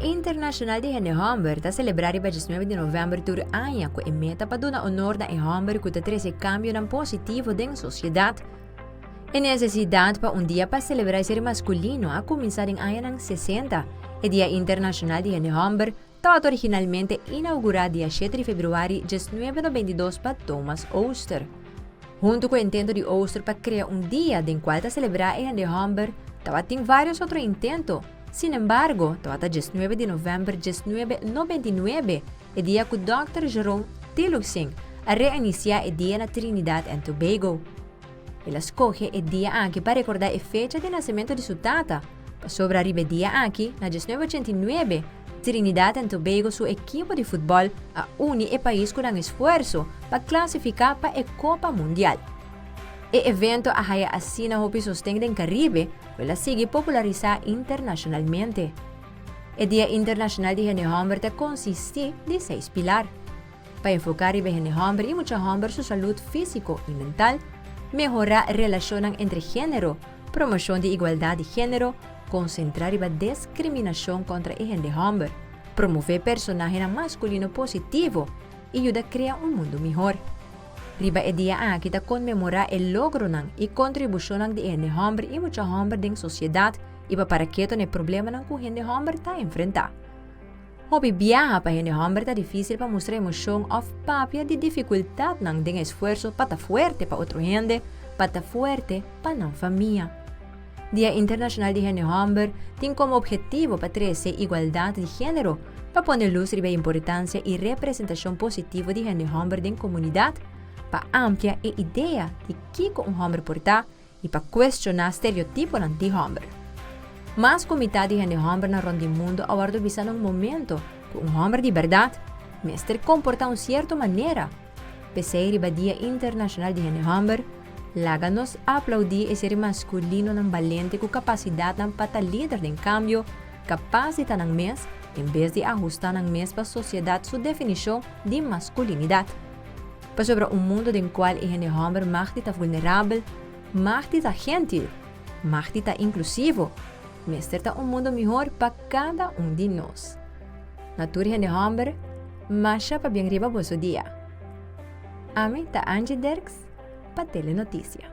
Internashonal di Hende Hòmber ta selebrá riba diesnuebe di novèmber tur aña ku e meta pa duna onor na e hòmber ku ta trese kambionan positivo den sosiedat. E nesesidat pa un dia pa selebrá e ser maskulino a kuminsá den añanan sesenta. E Dia Internashonal di Hende Hòmber tabata originalmente inaugurá dia shete di februari 1992 pa Thomas Oster. Huntu ku e intento di Oster pa krea un dia den kual ta selebrá e hende hòmber, tabatin vários otro intento. Sin embargo, tabata 19 di novèmber 1999 e dia ku Dòkter Jerome Teelucksingh a reinisiá e dia na Trinidad and Tobago. El a skohe e dia aki pa rekordá e fecha di nasementu di su tata, pasobra riba e dia aki, na 1989, Trinidad and Tobago su ekipo di futbòl a uni e pais ku nan esfuerso pa klasifiká pa e Kopa Mundial. E evento a haya asina hopi sosten den Karibe ku el a sigui popularisá internashonalmente. E Dia Internashonal di Hende Hòmber ta konsistí di seis pilar. Pa enfoká riba hende hòmber i mucha hòmber su salud físiko i mental, mehorá relashonnan entre género, promoshon di igualdat di género, konsentrá riba deskriminashon kontra e hende hòmber, promové personahenan maskulino positivo i yuda krea un mundu mihor. Riba e dia aki ta konmemorá e logronan i kontribushonnan di e hende hòmber i mucha hòmber den sosiedat i pa para keto na e problemanan ku hende hòmber ta enfrentá. Hopi biaha pa hende hòmber ta difísil pa mustra emoshon òf papia di difikultatnan den esfuerso pa ta fuerte pa otro hende, pa ta fuerte pa nan famia. Dia Internashonal di Hende Hòmber tin komo ophetivo pa trese igualdat di género, pa pone lus riba e importansia i representashon positivo di hende hòmber den komunidat, pa amplia e idea di kiko un hòmber por ta i pa kuestioná stereotiponan di hòmber. Mas ku mitat di hende hòmbernan rònt di mundu a wòrdu bisa na un momento ku un hòmber di bèrdat mester komportá un sierto manera. P'esei riba Dia Internashonal di Hende Hòmber, laga nos aplaudí e ser maskulinonan balente ku kapasidatnan pa ta lider den kambio, kapas di ta nan mes en bes di ahustá nan mes pa sosiedat su definishon di maskulinidat. Pasobra un mundu den kual e hende hòmber mag di ta vulnerabel, mag di ta gentil, mag di ta inklusivo, mester ta un mundu mihor pa kada un di nos. Na tur hende hòmber, masha pabien riba boso dia. Ami ta Angie Derks pa Telenotisia.